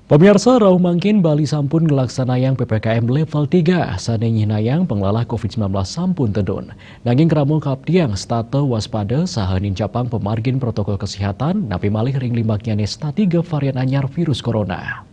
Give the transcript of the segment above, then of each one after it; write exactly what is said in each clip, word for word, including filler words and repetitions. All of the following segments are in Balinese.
Pemirsa, rauh mangkin Bali sampun nglaksanayang P P K M level tiga, sane nyihnayang pengelola covid sembilan belas sampun tedun. Nanging krama kaptiang setata waspada saha nincapang pamargin protokol kesehatan, napi malih ring limbaknyane setata varian anyar virus corona.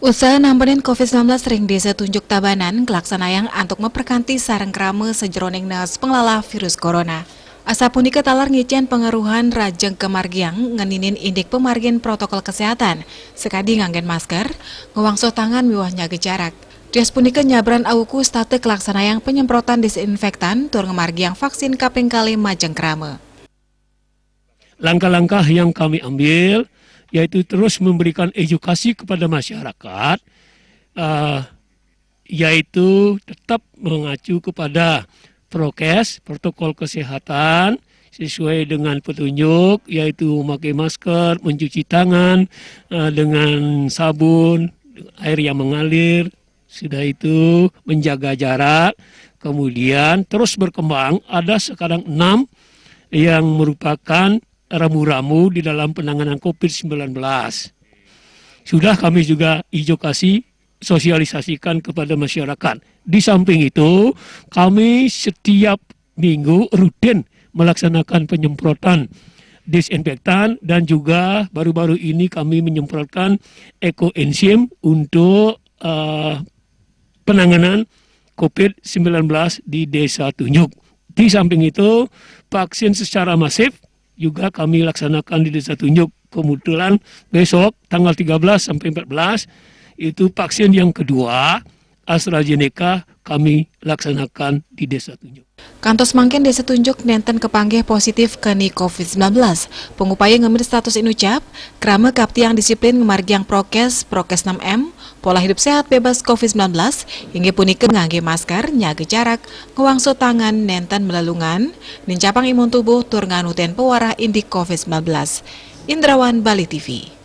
Usaha nampenin covid sembilan belas ring Desa Tunjuk Tabanan kalaksanayang antuk maprekanti sareng krama sajeroning naas pengelola virus corona. Asapunika taler ngicen pangeruhan rajeng kamargiang ngeninin indik pamargin protokol kesehatan, sakadi nganggen masker, ngwangsuh tangan miwah nyaga jarak. Tios punika nyabran awuku setata kalaksanayang penyemprotan disinfektan tur ngamargiang vaksin kaping kalih majeng krama. Langkah-langkah yang kami ambil yaitu terus memberikan edukasi kepada masyarakat, eh, yaitu tetap mengacu kepada prokes, protokol kesehatan, sesuai dengan petunjuk, yaitu memakai masker, mencuci tangan, eh, dengan sabun, air yang mengalir, sudah itu menjaga jarak, kemudian terus berkembang, ada sekarang enam yang merupakan rambu-rambu di dalam penanganan covid sembilan belas. Sudah kami juga edukasi, sosialisasikan kepada masyarakat. Di samping itu, kami setiap minggu rutin melaksanakan penyemprotan disinfektan dan juga baru-baru ini kami menyemprotkan ekoenzim untuk, eh, penanganan covid sembilan belas di Desa Tunjuk. Di samping itu, vaksin secara masif juga kami laksanakan di Desa Tunjuk. Kebetulan besok tanggal tiga belas sampai empat belas itu vaksin yang kedua AstraZeneca kami laksanakan di Desa Tunjuk. Kantos mangkin Desa Tunjuk nenten kapanggih positif keni covid sembilan belas. Pangupaya ngemit status inucap, krama kaptiang disiplin ngamargiang prokes, prokes enam M, pola hidup sehat bebas covid sembilan belas, inggih punika ngangge masker, nyaga jarak, ngwangsuh tangan, nenten malelungan, nincapang imun tubuh tur nganutin pawarah indik covid sembilan belas. Indrawan, Bali T V.